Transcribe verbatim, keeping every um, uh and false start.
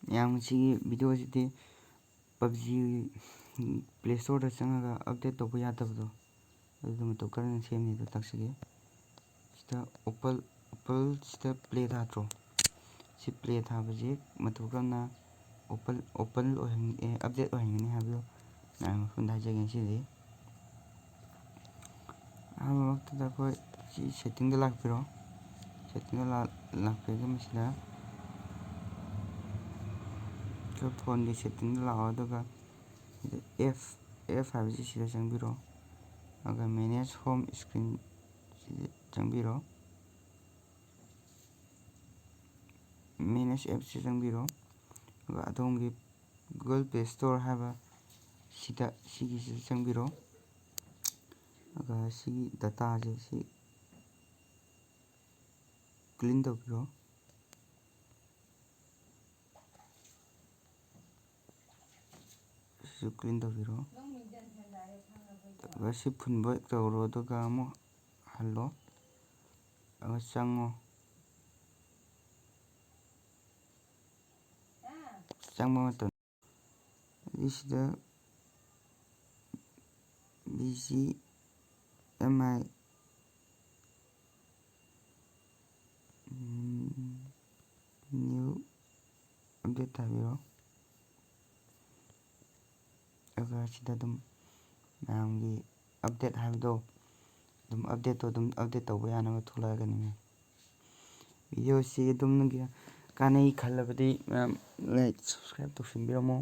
ꯃꯌꯥꯝ, ꯁꯤꯒꯤ ꯚꯤꯗꯤꯑꯣꯁꯤꯗꯤ ꯄꯞꯖꯤ ꯄ꯭ꯂꯦ ꯁ꯭ꯇꯣꯔꯗ ꯆꯪꯉꯒ ꯑꯞꯗꯦꯠ ꯇꯧꯕ ꯌꯥꯗꯕꯗꯣ, ꯑꯗꯨꯗꯣ ꯃꯇꯧ ꯀꯔꯝꯅ ꯁꯦꯝꯅꯤꯗꯣ ꯇꯥꯛꯆꯒꯦ꯫ ꯁꯤꯗ ꯑꯣꯄꯜ ꯑꯣꯄꯜꯁꯤꯗ ꯄ꯭ꯂꯦ ꯊꯥꯗ꯭ꯔꯣ? ꯁꯤ ꯄ꯭ꯂꯦ ꯊꯥꯕꯁꯤ ꯃꯇꯧ ꯀꯔꯝꯅ ꯑꯣꯄꯜ ꯑꯣꯄꯜ ꯑꯣꯏꯍꯟ ꯑꯦ ꯑꯞꯗꯦꯠ ꯑꯣꯏꯍꯟꯒꯅꯤ ꯍꯥꯏꯕꯗꯣ ꯃꯌꯥꯝ ꯃꯐꯝꯗ ꯍꯥꯏꯖꯒꯦ ꯉꯁꯤꯗꯤ꯫ ꯑꯍꯥꯟꯕꯃꯛꯇꯗ ꯑꯩꯈꯣꯏ ꯁꯤ ꯁꯦꯠꯇꯤꯡꯗ ꯂꯥꯛꯄꯤꯔꯣ꯫ ꯁꯦꯠꯇꯤꯡꯗ ꯂꯥꯛꯄꯤꯔꯒ ꯃꯁꯤꯗ ꯑꯩꯈꯣꯏ ꯐꯣꯟꯒꯤ ꯁꯦꯠꯇꯤꯡꯗ ꯂꯥꯛꯑꯣ, ꯑꯗꯨꯒ ꯁꯤꯗ ꯑꯦꯞ ꯑꯦꯞ ꯍꯥꯏꯕꯁꯤ ꯁꯤꯗ ꯆꯪꯕꯤꯔꯣ꯫ ꯑꯗꯨꯒ ꯃꯦꯅꯦꯖ ꯍꯣꯝ ꯁ꯭ꯀ꯭ꯔꯤꯟ ꯁꯤꯗ ꯆꯪꯕꯤꯔꯣ꯫ ꯃꯦꯅꯦꯖ ꯑꯦꯞꯁꯤ ꯆꯪꯕꯤꯔꯣ꯫ ꯑꯗꯨꯒ ꯑꯗꯣꯝꯒꯤ ꯒꯨꯒꯜ ꯄ꯭ꯂꯦ ꯁ꯭ꯇꯣꯔ ꯍꯥꯏꯕ ꯁꯤꯗ, ꯁꯤꯒꯤꯁꯤꯗ ꯆꯪꯕꯤꯔꯣ꯫ ꯑꯗꯨꯒ ꯁꯤꯒꯤ ꯗꯇꯥꯁꯦ ꯁꯤ ꯀ꯭ꯂꯤꯟ ꯇꯧꯕꯤꯔꯣ꯫ ꯁꯤꯁꯨ ꯀ꯭ꯂꯤꯟ ꯇꯧꯕꯤꯔꯣ꯫ ꯑꯗꯨꯒ ꯁꯤ ꯐꯨꯟꯕ ꯇꯧꯔꯣ, ꯑꯗꯨꯒ ꯑꯃꯨꯛ ꯍꯜꯂꯣ꯫ ꯑꯗꯨꯒ ꯆꯪꯉꯣ꯫ ꯆꯪꯕ ꯃꯇꯝ ꯑꯗꯩ ꯁꯤꯗ ꯕꯤ ꯖꯤ ꯑꯦꯝ ꯑꯥꯏ ꯅ꯭ꯌꯨ ꯑꯞꯗꯦꯠ ꯊꯥꯕꯤꯔꯣ꯫ ꯑꯗꯨꯒ ꯁꯤꯗ ꯑꯗꯨꯝ ꯃꯌꯥꯝꯒꯤ ꯑꯞꯗꯦꯠ ꯍꯥꯏꯕꯗꯣ, ꯑꯗꯨꯝ ꯑꯞꯗꯦꯠꯇꯣ ꯑꯗꯨꯝ ꯑꯞꯗꯦꯠ ꯇꯧꯕ ꯌꯥꯅꯕ ꯊꯣꯛꯂꯛꯑꯒꯅꯤ ꯃꯌꯥꯝ꯫ ꯚꯤꯗꯤꯑꯣꯁꯤ ꯑꯗꯨꯝ ꯅꯪꯒꯤ ꯀꯥꯟꯅꯩ ꯈꯜꯂꯕꯗꯤ ꯃꯌꯥꯝ ꯂꯥꯏꯛ, ꯁꯕꯁꯀ꯭ꯔꯥꯏꯕ ꯇꯧꯁꯤꯟꯕꯤꯔꯝꯃꯣ꯫